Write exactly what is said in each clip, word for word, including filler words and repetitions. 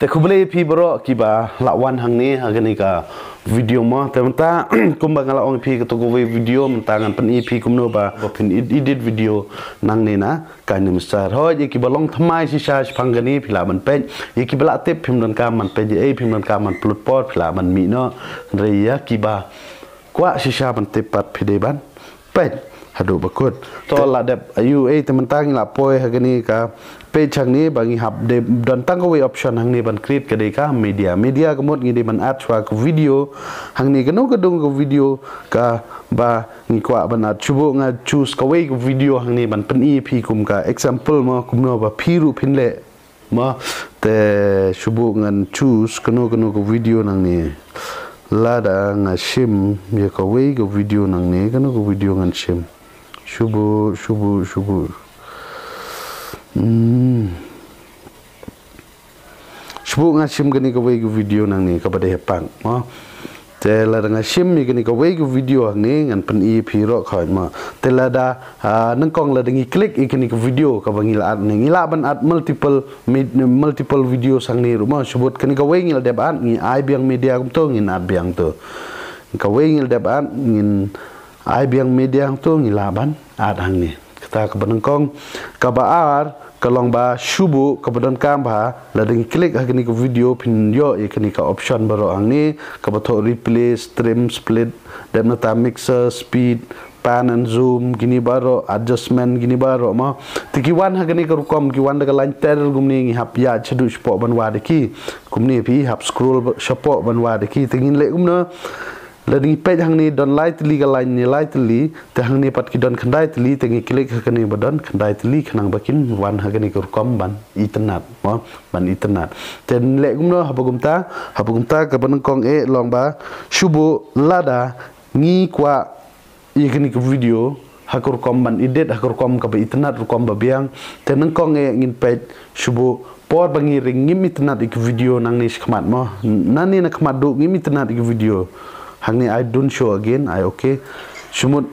Khublei phi baroh kiba la wan hangne ha kane ka video mo. Te mynta kumba nga la ong phi kato kawei video mynta ngan pyni phi kumno ba, ba phin ed-, edit video nangne na KineMaster. Hooid, ïa kiba long thymmai shisha shaphang kane phi lah ban peit. Ïa kiba la tip phim donkam ban peit, ïa ei phim donkam ban pynlut por, phi lah ban mih noh. Hynrei ïa kiba kwah shisha ban tip pat phi dei ban peit haduh ba kut. To la dep aïu ei, te mynta ngi la poi ha kane ka page hangne ba ngi hap dei don tang kawei option hangne ban create, ka dei ka media. Media ka mut ngi dei ban add shuwa ka video hangne, kano kano ka video kaba ngi kwah ban add. Shu buh nga choose kawei ka video hangne ban pyni phi kum ka example mo, kumno ba phi ruh phin leh. Mo, te shu buh ngan choose kano kano ka video nangne. Lada nga shim ïa kawei ka video nangne, kano ka video ngan shim. Shu buh, shu buh, shu buh. Hmm. Shu buh nga shim kane kawei ka video nangne kaba dei ha pang. Mo. Te lada nga shim ïa kane kawei ka video hangne ngan pyni phi ruh khot mo. Te lada, ah, nyngkong lada ngi click ïa kane ka video kaba ngi la add ne, ngi lah ban add multiple med-, multiple video hangne ruh mo. Shu buh kane kawei ngi la dep add, ngi ai biang media kumto, ngin add biang to. Kawei ngi la dep add, ngin ai biang media hangto, ngi lah ban add hangne. Kata kaba nyngkong. Kaba ar ka long ba shu buh kaba donkam ba lada ngi click ha kane ka video phin ïoh ïa kane ka option baroh hangne, kaba thoh replace, trim, split, dep nangta mixer, speed, pan and zoom, kine baroh, adjustment, kine baroh mo. Te ki wan ha kane ka rukom, ki wan da ka line ter kumne, ngi hap ïaid shaduh shapoh ban wad ïa ki. Kumne phi hap scroll shapoh ban wad ïa ki. Te ngin leh kumno? Lada ngi peit hangne don lai tylli ka line ne, lai tylli, te hangne pat ki don khyndai tylli, te ngi click ha kane ba don khyndai tylli khnang ba kin wan ha kane ka rukom ban itynnad mo, ban itynnad. Te leh kumno haba kumta, haba kumta kaba nyngkong eh long ba shu buh lada ngi kwah ïa kane ka video ha ka rukom ban edit, ha ka rukom kaba itynnad, rukom ba biang. Te nyngkong eh ngin peit shu buh por ba ngi ring ngim itynnad ïa ka video nangne shakhmat mo. Nangne na khmat duh ngim itynnad ïa ka video. Hangne I don't show again, ai okay. Shu mut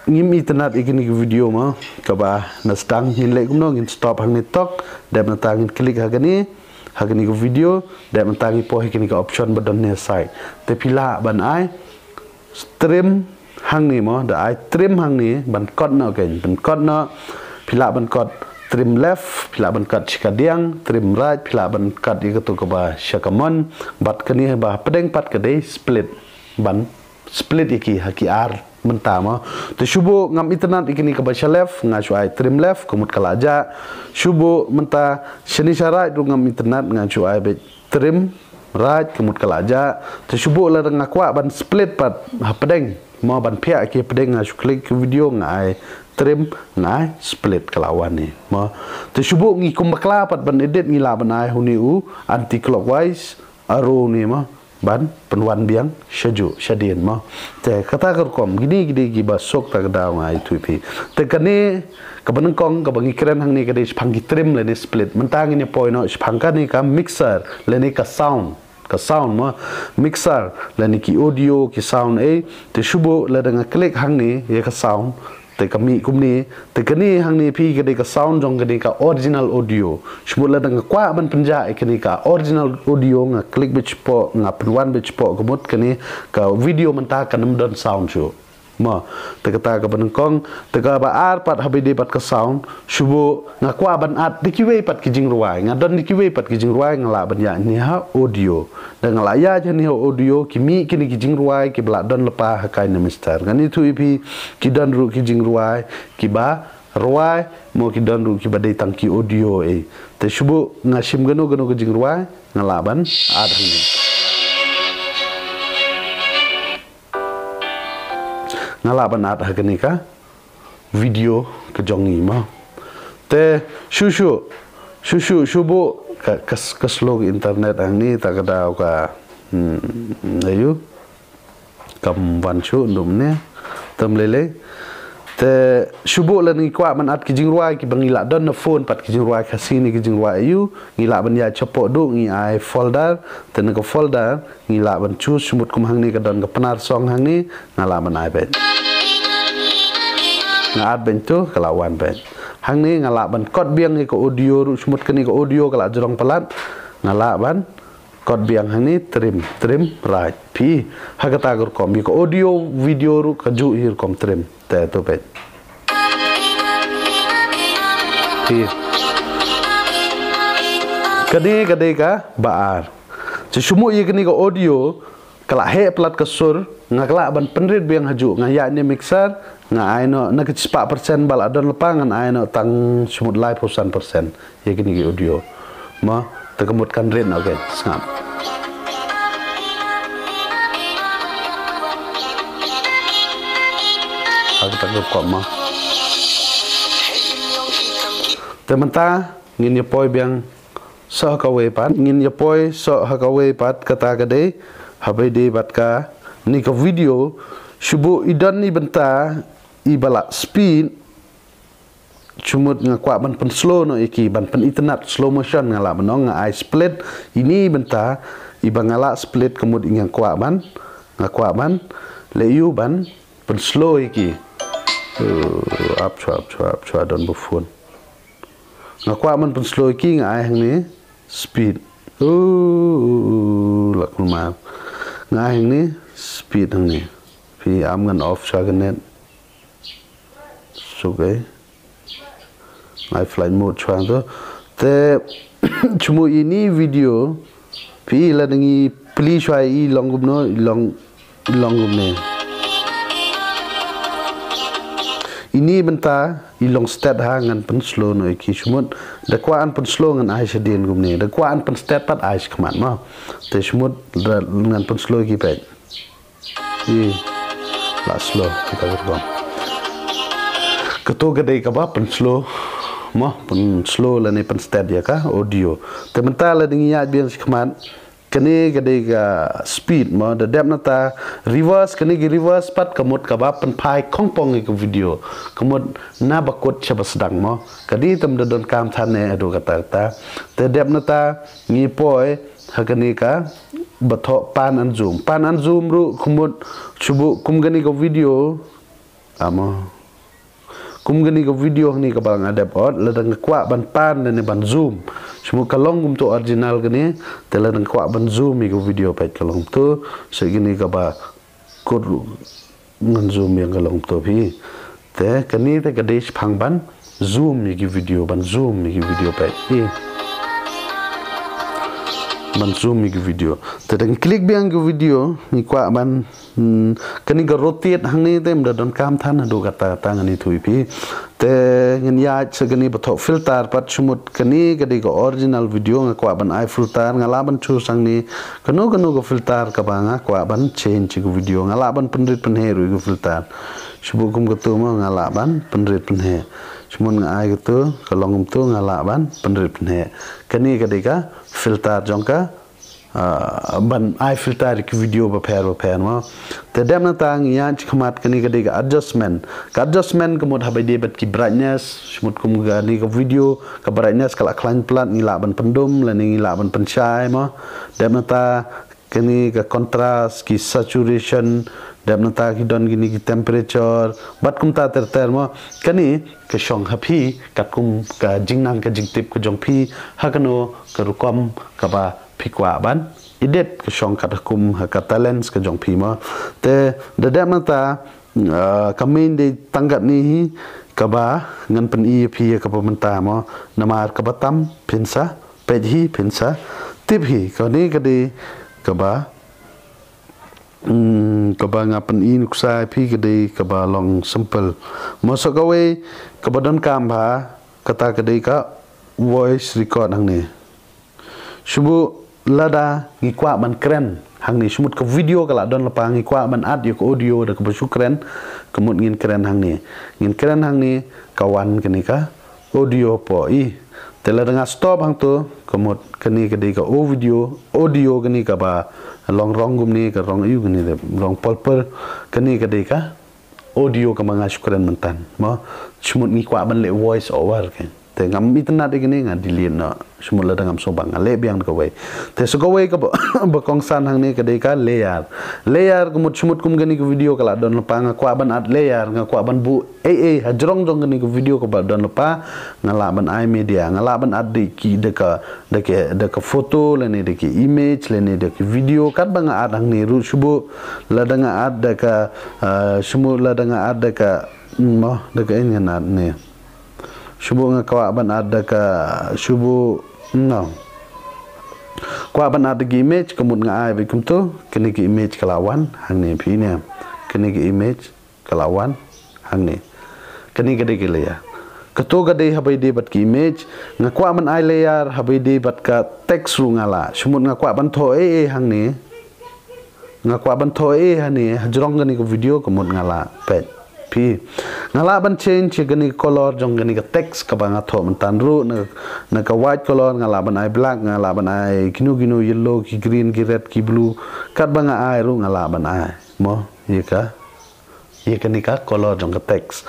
ngim itynnad ïa kane ka video mo. Kaba na sdang ngin leh kumno, ngin stop hangne tok. Dep nangta ngin click ha kane, ha kane ka video. Dep nangta ngi poi ha kane ka option ba don ne side. Te phi lah ban ai trim hangne mo, da ai trim hangne, ban kot noh kein, ban kot noh, phi lah ban kot trim left, phi lah ban kot shikadiang, trim right, phi lah ban kot ïa kato kaba sha kamon, bad kane ba pdeng pat ka dei split, ban split ïa ki ha ki ar mynta mo. Te shu buh ngam itynnad ïa kane kaba sha left, nga shu ai trim left, ka mut ka la jah. Shu buh mynta shane sha right ruh ngam itynnad, nga shu ai beit trim right, ka mut ka la jah. Te shu buh lada nga kwah ban split pat ha pdeng mo, ban phiah ki pdeng, nga shu click ki video, nga ai trim, nga ai split, ka la wan ne mo. Te shu buh ngi kum bakla pat ban edit, ngi lah ban ai hune u anti clockwise arrow ne mo, ban pynwan biang shajuh shadien mo. Te kata ka rukom, kine ki dei kiba suk ta ka daw, nga ïathuh ïa phi. Te kane kaba nyngkong kaba ngi kren hangne ka dei shaphang ki trim lane split. Mynta ngin ïa poi noh shaphang kane ka mixer lane ka sound, ka sound mo. Mixer lane ki audio, ki sound eh. Te shu buh lada nga click hangne ïa ka sound, te ka mih kumne. Te kane hangne phi ka dei ka sound jong kane ka original audio. Shu buh lada nga kwah ban pynjah ïa kane ka original audio, nga click beit shapoh, nga pynwan beit shapoh, ka mut kane ka video mynta kan ym don sound shuh mo. Te kata kaba nyngkong. Te kaba ar pat haba ïadei bad ka sound, shu buh nga kwah ban add da kiwei pat ki jingrwai, nga don da kiwei pat ki jingrwai, nga lah ban ïaid hangne ha audio. Da nga lah ïaid hangne ha audio, ki mih kine ki jingrwai kiba la don lypa ha KineMaster. Ngan ïathuh ïa phi, ki don ruh ki jingrwai kiba rwai mo, ki don ruh kiba dei tang ki audio eh. Te shu buh nga shim kano kano ka jingrwai, nga lah ban add hangne. Nga lah ban add ha kane ka video ka jong ngi mo. Te shu shu, shu shu, shu buh ka, ka, ka slow ka internet hangne, ta ka daw ka, hmm, aïu, kam wan shuh, ym dum ne, tam lei lei. Te shu buh lada ngi kwah ban add ki jingrwai kiba ngi lah don na phone pat, ki jingrwai Khasi ne ki jingrwai aïu, ngi lah ban ïaid shapoh duh, ngi ai folder. Te na ka folder ngi lah ban choose, shu mut kum hangne ka don ka Pnar song hangne, nga lah ban ai beit. Nga add beit to, ka la wan beit. Hangne nga lah ban kot biang ïa ka audio ruh, shu mut kane ka audio ka la jrong palat. Nga lah ban kot biang hangne, trim, trim, right. Phi, ha kata ka rukom. Ïa ka audio video ruh ka juh hi rukom trim. Te to peit. Phi. Kane ka dei kaba ar. Te shu mut ïa kane ka audio, ka la heh palat ka sur, nga lah ban pynrit biang hajuh, nga ïaid ne mixer, nga ai noh, na ka shispah percent ba la don lypa ngan ai noh tang shu mut laiphew san percent. Ïa kine ki audio. Mo, te ka mut kan rit noh, okay, sngap. Ha kata ka rukom mo. Te mynta, ngin ïa poi biang soh ha kawei pat, ngin ïa poi soh ha kawei pat kata ka dei, haba ïadei bad kane ka video, shu mut i don i bynta, i ba la speed, shu mut nga kwah ban pynslow noh ïa ki, ban pynitynnad slow motion nga lah ban ong, nga ai split, ine i bynta, i ba nga lah split ka mut nga kwah ban, nga kwah ban, leh ïa u ban, pynslow ïa ki. Uh, ap shuwa, ap shuwa, ap shuwa, don ba phone. Nga kwah ban pynslow ïa ki nga ai hangne speed. Uh, uh, uh, la kulmar. Nga ai hangne speed hangne. Phi, am ngan off shuwa ka net. Suk eh. Nga ai flight mode shuwa to. Te shu mut ine i video. Phi, lada ngi plie shuwa i long kumno, i long, i long kumne. Ine i bynta, i long stet ha ngan pynslow noh ïa ki shu mut. Da kwah ban pynslow ngan ai shadien kumne. Da kwah ban pynstet pat ai shakhmat mo. Te shu mut da ngan pynslow ïa ki peit. Ï, la slow, kata ka rukom. Kato ka dei kaba pynslow. Mo, pynslow lane pynstet ïa ka audio. Te mynta lada ngi ïaid biang shakhmat. Kane ka dei ka speed mo, da dep nangta reverse, kane ka reverse pat ka mut kaba pynphai khongpong ïa ka video. Ka mut na ba kut sha ba sdang mo. Ka dei tam da donkam than ne haduh katta katta. Te dep nangta ngi poi ha kane kaba thoh pan and zoom. Pan and zoom ruh ka mut shu mut kum kane ka video. Amo. Kum kane ka video hangne kaba nga dep ot, lada nga kwah ban pan lane ban zoom. Shu mut ka long kumto original kane, te lada nga kwah ban zoom ïa ka video peit ka long kumto, sa kane kaba kut ruh ngan zoom ïa ka long kumto phi. Te kane te ka dei shaphang ban zoom ïa ki video, ban zoom ïa ki video peit. Ï. Ban zoom ïa ki video. Te da ngi click biang ka video, ngi kwah ban Hmm, kane ka rotate hangne te ym da donkam than haduh katta katta ngan ïathuh ïa phi. Te ngan ïaid sha kane ba thoh filter pat shu mut kane ka dei ka original video nga kwah ban ai filter nga lah ban choose hangne kano kano ka filter kaba nga kwah ban change ïa ka video nga lah ban pynrit pynheh ruh ïa ka filter. Shu mut kum kato mo nga lah ban pynrit pynheh. Shu mut nga ai kato ka long kumto nga lah ban pynrit pynheh. Kane ka dei ka filter jong ka ah, ban ai filter ki video bapher bapher mo. Te dep nangta ngi ïaid shakhmat kane ka dei ka adjustment. Ka adjustment ka mut haba ïadei bad ki brightness, shu mut kum kane ka video, ka brightness ka la khlaiñ palat ngi lah ban pyndum, lane ngi lah ban pynshai mo. Dep nangta kane ka contrast, ki saturation, dep nangta ki don kine ki temperature, bad kumta ter ter mo. Kane ka shong ha phi, katkum ka jingnang ka jingtip ka jong phi, ha kano ka rukom kaba phi kwah ban edit ka shong kat kum ha ka talents ka jong phi mo. Te da dep nangta, ah, ka main dei tang katne hi kaba ngan pyni ïa phi ïa kaba mynta mo. Namar kaba tam phin sa peit hi phin sa tip hi kane ka dei kaba, hmm, kaba nga pyni nuksa ïa phi ka dei kaba long simple. Mo sa kawei kaba donkam bha kata ka dei ka voice record hangne. Shu mut lada ngi kwah ban kren hangne, shu mut ka video ka la don lypa ngi kwah ban add ïa ka audio da kaba shu kren, ka mut ngin kren hangne. Ngin kren hangne ka wan kane ka audio poi. Te lada nga stop hangto, ka mut kane ka dei ka audio, audio kane kaba long rong kumne, ka rong aiu kane dei, rong purple, kane ka dei ka audio kaba nga shu kren mynta. Mo, shu mut ngi kwah ban leh voice over ke. Te ngam itynnad ïa kane nga delete noh. Shu mut lada ngam sngewbang nga leh biang da kawei. Te sa kawei kaba, ba kongsan hangne ka dei ka layer. Layer ka mut shu mut kum kane ka video ka la don lypa nga kwah ban add layer, nga kwah ban buh ei ei hajrong jong kane ka video kaba don lypa, nga lah ban ai media, nga lah ban add da ki da ka, da ka, da ka photo lane da ka image lane da ka video katba nga add hangne ruh shu buh lada nga add da ka, ah, shu mut lada nga add da ka, hmm, mo, da ka ei ngan add ne. Shu buh nga kwah ban add da ka, shu buh, no. Kwah ban add da ka image, ka mut nga ai beit kumto, kane ka image ka la wan hangne phi ne. Kane ka image ka la wan hangne. Kane ka dei ka layer. Kato ka dei haba ïadei bad ka image, nga kwah ban ai layer haba ïadei bad ka text ruh nga lah. Shu mut nga kwah ban thoh ei ei hangne. Nga kwah ban thoh ei ei hangne, hajrong kane ka video ka mut nga lah. Peit phi. Nga lah ban change ïa kane ka color jong kane ka text kaba nga thoh mynta ruh, na, na ka white color nga lah ban ai black, nga lah ban ai kino kino, yellow, ki green, ki red, ki blue. Katba nga ai ruh nga lah ban ai. Mo, ïa ka, ïa kane ka color jong ka text.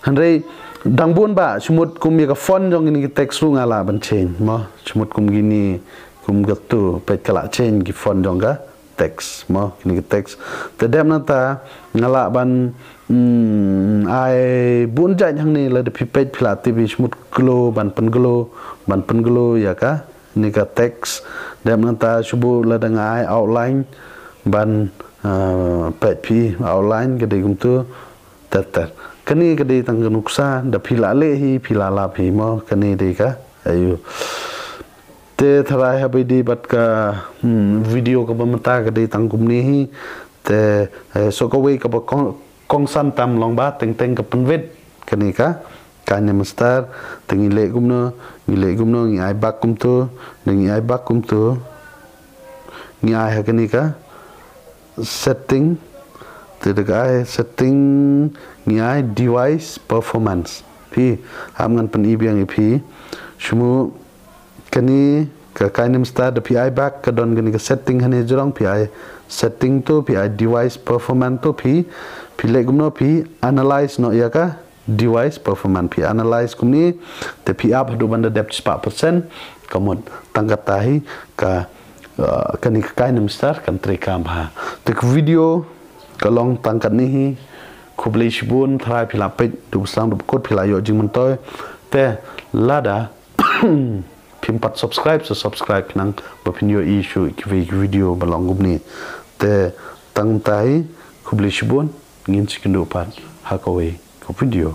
Hynrei dang bun bah, shu mut kum ïa ka font jong kane ka text ruh nga lah ban change. Mo, shu mut kum kine, kum kato, peit ka lah change ki font jong ka text, mo, kine ki text. Te dep nangta nga lah ban, mm, ai bun jait hangne, lada phi peit phi lah tip, shu mut glow, ban pynglow, ban pynglow ïa kane ka text. Dep nangta shu buh lada nga ai outline ban, ah, peit phi outline ka dei kumto. Ter ter. Kane ka dei tang ka nuksa, da phi lah leh hi, phi lah lap hi, mo, kane dei ka, aïu. Te tharai haba ïadei bad ka, hmm, video kaba mynta ka dei tang kumne hi. Te, eh, sa kawei kaba kong, kongsan tam long ba teng teng ka pynwit kane ka KineMaster. Te ngi leh kumno, ngi leh kumno, ngi ai back kumto, te ngi ai back kumto. Ngi ai ha kane ka setting. Te da ka ai setting, ngi ai device performance. Phi, hap ngan pyni biang ïa phi. Shu mut kane ka KineMaster da phi ai back ka don kane ka setting hangne jrong, phi ai setting to, phi ai device performance to, phi, phi leh kumno, phi analyze noh ïa ka device performance, phi analyze kumne, te phi ap haduh ban da dep shispah percent, ka mut tang kata hi ka, uh, kane ka KineMaster kan trei kam ha. Te ka video ka long tang katne hi, khublei shibun, tharai phi lah peit, duh ba sdang, duh ba kut, phi lah ïoh jingmyntoi, te lada phim pat subscribe, sa subscribe nang, ba phin ïohi shuh ïa kiwei ki video ba long kumne. Te tang kata hi, khublei shibun, ngin sa ïakynduh pat ha kawei ka video.